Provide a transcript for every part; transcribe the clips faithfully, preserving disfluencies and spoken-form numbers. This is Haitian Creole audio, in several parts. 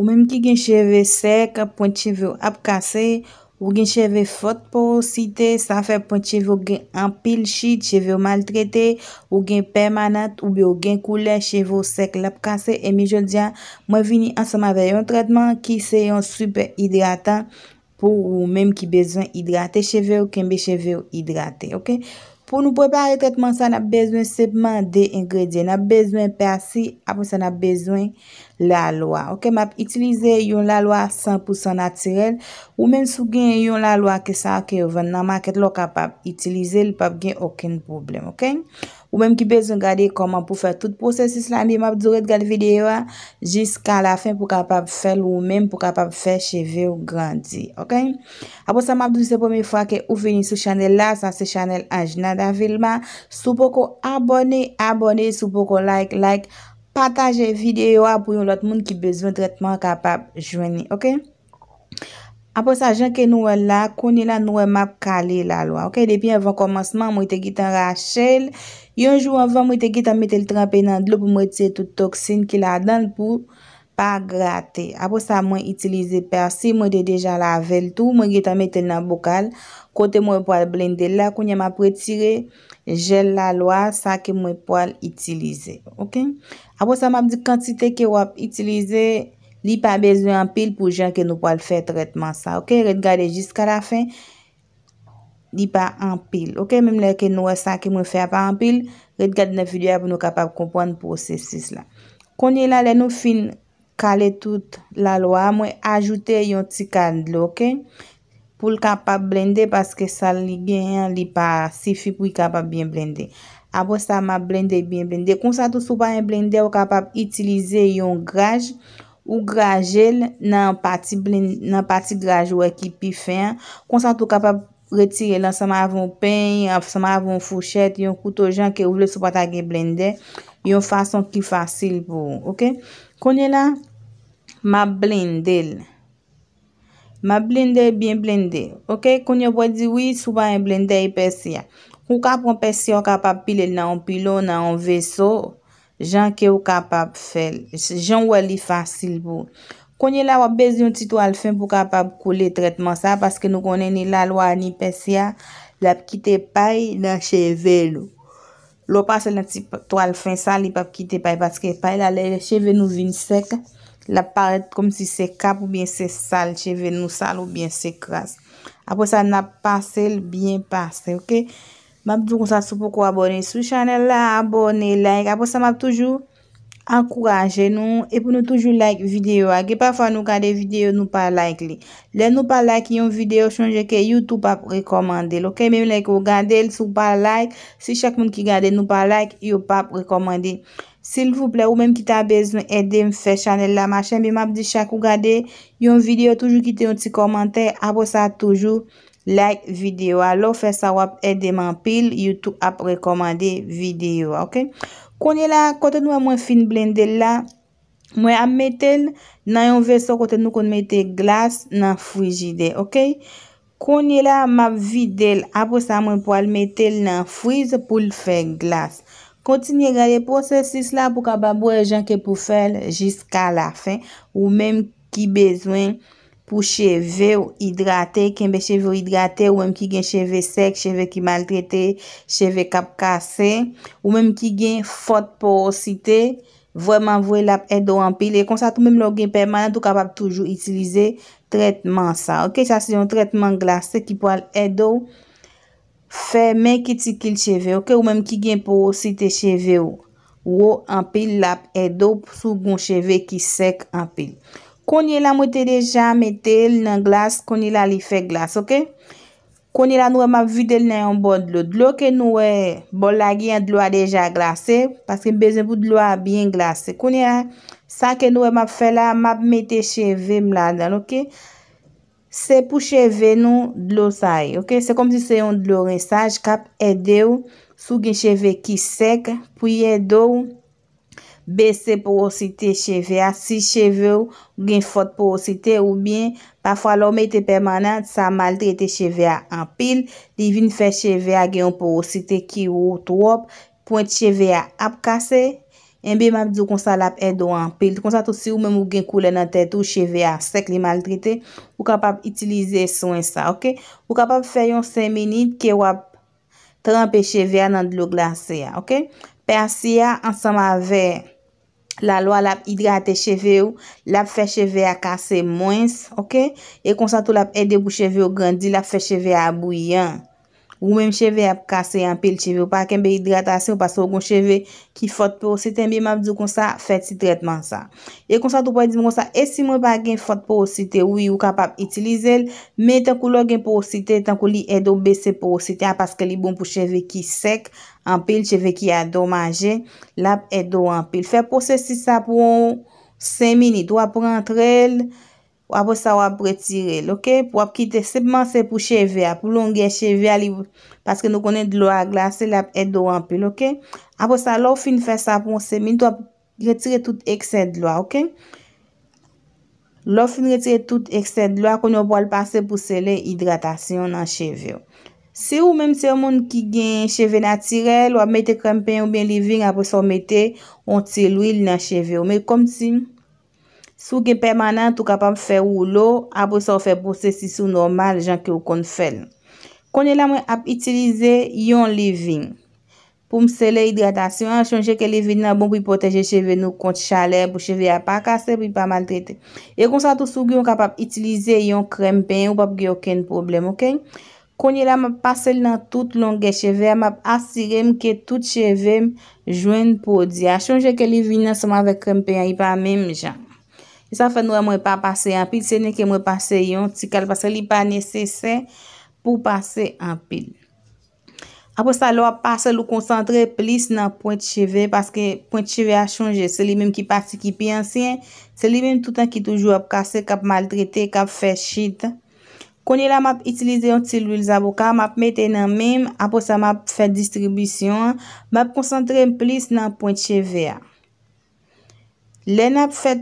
Ou menm ki gen cheve sèk, pwent cheve w ap kase, ou gen cheve fòt porosite, sa fè pwent cheve w gen anpil chit, cheve w maltrete, ou gen pèmanant oubyen ou gen koulè, cheve w sèk, l ap kase. Ebyen jodi a, mwen vini ansanm avè yon trètman ki se yon sipè idratan pou ou menm ki bezwen idrate cheve w, kenbe cheve w idrate, oke? Pou nou prepare trètman sa, n ap bezwen senpman de engredyan. N ap bezwen pèsi, apre sa n ap bezwen lalwa. Oke, m ap itilize yon lalwa san pou san natirèl. Ou menm si w gen yon lalwa ke sa ke yo vann nan makèt la, w kapab itilize l, p ap gen okenn pwoblèm, oke? Ou menm ki bezwen gade kòman pou fè tout pwosesis la, ebyen m ap di w ret gade videyo a jiska lafen pou kapab fè l ou menm, pou kapab fè cheve w grandi, oke? Apre sa, m ap di w se premye fwa ke ou vini sou chanèl la, sa se chanèl Anjnada Vilma. Si w poko abòne, abòne. Si w poko like, like. Pataje videyo a pou yon lòt moun ki bezwen trètman an kapab jwenn li, oke? Apre sa, jan ke nou wè l la, kounye la nou wè m ap kale lalwa, oke? Depi anvan kòmansman, mwen te gentan rache l. Yon jou anvan, mwen te gentan mete l tranpe nan dlo pou m retire tout toksin ki ladan l pou pa grate. Apre sa, mwen itilize pèsi, mwen te deja lave l tou, mwen gentan mete l nan bokal, kote mwen pral blende l la. Kounye a, m ap retire jèl lalwa, sa ke mwen pral itilize, oke? Apre sa, m ap di kantite ke w ap itilize, li pa bezwen anpil pou jan ke nou pral fè trètman sa, oke? Ret gade jiska lafen, li pa anpil, oke? Menm lè ke nou wè sa ke mwen fè a pa anpil, ret gade nan videyo a pou nou kapab konprann pwosesis la. Kounye la, lè nou fin kale tout lalwa a, mwen ajoute yon ti kal dlo, oke? Pou l kapab blende, paske sa li genyen an, li pa sifi pou li kapab byen blende. Apre sa, m ap blende, byen blende. Konsa tou, si w pa gen blendè, ou kapab itilize yon graj, ou graje l nan pati blen-, nan pati graj ou wè ki pi fen an. Konsa tou, ou kapab retire l ansanm avè yon peny, ansanm avè yon fouchèt, yon kouto, jan ke ou vle, si w pa ta gen blendè, yon fason ki fasil pou ou, oke? Kounye la, m ap blende l. M ap blende, byen blende. Oke, kounye a w pral di wi, si w pa gen blendè, e pèsi a. Ou ka pran pèsi a, ou kapab pile l nan yon pilon, nan yon veso, jan ke w kapab fè l. Jan w wè li fasil pou ou. Kounye la, w ap bezwen yon ti twal fen pou w kapab koule trètman sa, paske nou konnen ni lalwa, ni pèsi a, l ap kite pay nan cheve nou. Lè w pase l nan ti p-, twal fen sa, li p ap kite pay, paske pay la, lè cheve nou vin sèk, l ap parèt kòmsi se kap oubyen se sal, cheve nou sal oubyen se kras. Apre sa, n ap pase l byen pase, oke? M ap di w konsa, si w poko abòne sou chanèl la, abòne, like. Apre sa, m ap toujou ankouraje nou, e pou nou toujou like videyo a. Gen pafwa nou gade videyo, nou pa like li. Lè nou pa like yon videyo, chonje ke YouTube p ap rekòmande l, oke? Menm lè ke w gade l, si w pa like, si chak moun ki gade nou pa like, yo p ap rekòmande. Silvouplè, ou menm ki ta bezwen ede m fè chanèl la mache, men m ap di chak ou gade yon videyo, toujou kite yon ti kòmantè. Apre sa, toujou like videyo a. Lè w fè sa, w ap ede m anpil. YouTube ap rekòmande videyo a, oke? Kounye la, kote nou wè mwen fin blende l la, mwen ap mete l nan yon veso kote nou konn mete glas nan frijidè, oke? Kounye la, m ap vide l. Apre sa, mwen pral mete l nan friz pou l fè glas. Kontinye gade pwosesis la pou w kapab wè jan ke pou fè l jiska lafen. Ou menm ki bezwen pou cheve w idrate, kenbe cheve w idrate, ou menm ki gen cheve sèk, cheve ki maltrete, cheve k ap kase, ou menm ki gen fòt porosite, vrèman vre, l ap ede w anpil. E konsa tou, menm lè w gen pèmanant, ou kapab toujou itilize trètman sa. Oke, sa se yon trètman glase ki pral ede w fèmen kitikil cheve, oke? Ou menm ki gen porosite cheve w wo anpil, l ap ede w si w gen cheve ki sèk anpil. Kounye la, mwen te deja mete l nan glas, kounye la, li fè glas, oke? Kounye la, nou wè m ap vide l nan yon bò dlo. Dlo ke nou wè bòl la gen an, dlo a deja glase, paske m bezwen pou dlo a byen glase. Kounye la, sa ke nou wè m ap fè la, m ap mete cheve m ladan l, oke? Se pou cheve nou dlo sa ye, oke? Se kòmsi se yon dlo rensaj k ap ede w, si w gen cheve ki sèk, pou l ede w bese porosite cheve a, si cheve w gen fòt porosite, oubyen pafwa lè w mete pèmanant, sa maltrete cheve a anpil, li vin fè cheve a gen yon porosite ki wo twòp, pwent cheve a ap kase, Enben, m ap di w konsa, l ap ede w anpil. Konsa tou, si ou menm ou gen koulè nan tèt ou, cheve a sèk, li maltrete, ou kapab itilize swen sa, oke? Ou kapab fè yon senk minit ke w ap tranpe cheve a nan dlo glase a, oke? Pèsi a ansanm avè lalwa, l ap idrate cheve w, l ap fè cheve a kase mwens, oke? E konsa tou, l ap ede pou cheve w grandi, l ap fè cheve a briyan. Ou menm cheve ap kase anpil, cheve w pa kenbe idratasyon paske w gon cheve ki fòt porosite, enben m ap di w konsa, fè ti trètman sa. E konsa tou pral di m konsa, e si mwen pa gen fòt porosite? Wi, ou kapab itilize l, men tankou lè w gen porosite, tankou li ede w bese porosite a paske li bon pou cheve ki sèk anpil, cheve ki adomaje, l ap ede w anpil. Fè pwosesis sa pou yon senk minit, w ap rantre l, apre sa w ap retire l, oke? W ap kite senpman se pou cheve a, pou longè cheve a, li, paske nou konnen dlo a glase, l ap ede w anpil, oke? Apre sa, lè w fin fè sa pou yon senk minit, w ap retire tout eksè dlo a, oke? Lè w fin retire tout eksè dlo a, kounye a w pral pase pou sele idratasyon nan cheve w. Si ou menm se yon moun ki gen cheve natirèl, w ap mete krèm penyen oubyen leave-in, apre sa w mete yon ti lwil nan cheve w. Men kòmsi, si w gen pèmanant, ou kapab fè woulo, apre sa w fè pwosesis ou nòmal, jan ke w konn fè l. Kounye la, mwen ap itilize yon leave-in. Pou m sele idratasyon an, chonje ke leave-in nan bon pou l pwoteje cheve nou kont chalè, pou cheve a pa kase, pou l pa maltrete. E konsa tou, si w gen, w kapab itilize yon krèm penyen, ou p ap gen okenn pwoblèm, oke? Kounye la, m ap pase l nan tout longè cheve a, m ap asire m ke tout cheve m jwenn pwodui a. Chonje ke leave-in ansanm avèk krèm penyen an, li pa menm jan. E sa fè nou wè mwen pa pase anpil, se nenke mwen pase yon ti kal, paske li pa nesesè pou pase anpil. Apre sa, lè w ap pase l, ou konsantre plis nan pwent cheve, paske pwent cheve a, chonje, se li menm ki pati ki pi ansyen, se li menm toutan ki toujou ap kase, k ap maltrete, k ap fè chit. Kounye la, m ap itilize yon ti lwil zaboka, m ap mete nan men m, apre sa, m ap fè distribisyon an, m ap konsantre m plis nan pwent cheve a. Lè n ap fè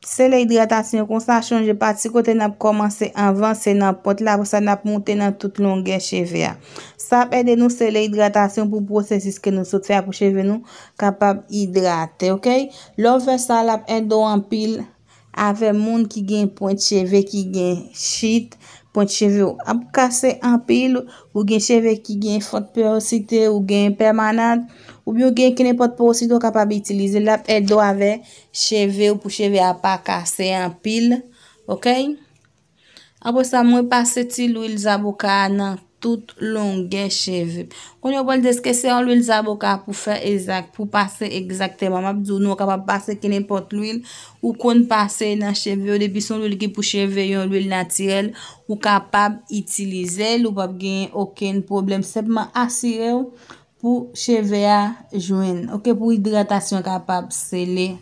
sele idratasyon konsa, chonje pati kote n ap kòmanse anvan, se nan pwent la, apre sa n ap moute nan tout longè cheve a. Sa ap ede nou sele idratasyon pou pwosesis ke nou sot fè a pou cheve nou kapab idrate, oke? Lè w fè sa, l ap ede w anpil avè moun ki gen pwent cheve ki gen chit, pwent cheve w ap kase anpil, ou gen cheve ki gen fòt porosite, ou gen pèmanant, oubyen ou gen kenenpòt porosite, ou kapab itilize l, l ap ede w avè cheve w pou cheve a pa kase anpil, oke? Apre sa, mwen pase ti lwil zaboka a nan tout longè cheve. Kounye a w pral di èske se yon lwil zaboka pou fè egzak, pou pase egzakteman. M ap di w non, ou kapab pase kenenpòt lwil ou konn pase nan cheve w. Depi se yon lwil ki pou cheve, yon lwil natirèl, ou kapab itilize l, ou p ap gen okenn pwoblèm. Senpman asire w pou cheve a jwenn, oke, pou idratasyon kapab sele.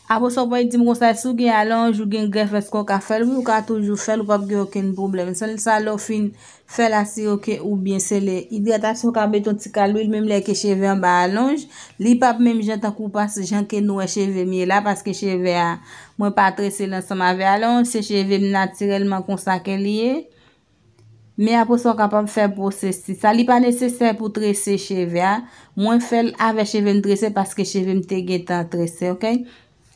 Apre sa, w pral di m konsa, si w gen alonj, ou gen grèf, èske w ka fè l? Wi, ou ka toujou fè l, ou p ap gen okenn pwoblèm. Sèl sa, lè w fin fè l, asire w ke ou byen sele. Idratasyon, w ka mete yon ti kal lwil, menm lè ke cheve anba alonj. Li p ap menm jan tankou pas jan ke nou wè cheve m ye la, paske cheve a, mwen pa trese l ansanm avè alonj, se cheve m natirèlman konsa ke li ye. Men apre sa, w kapab fè pwosesis sa. Li pa nesesè pou trese cheve a. Mwen fè l avè cheve m trese paske cheve m te gentan trese, oke?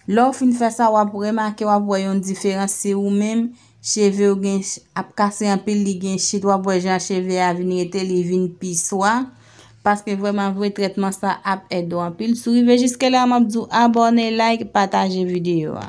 Lè w fin fè sa, w ap remake, w ap wè yon diferans. Si ou menm, cheve w gen ch-, ap kase anpil, li gen chit, w ap wè jan cheve a vin rete, li vin pi swa. Paske vrèman vre, trètman sa ap ede w anpil. Si w rive jiske la, m ap di w abòne, like, pataje videyo a.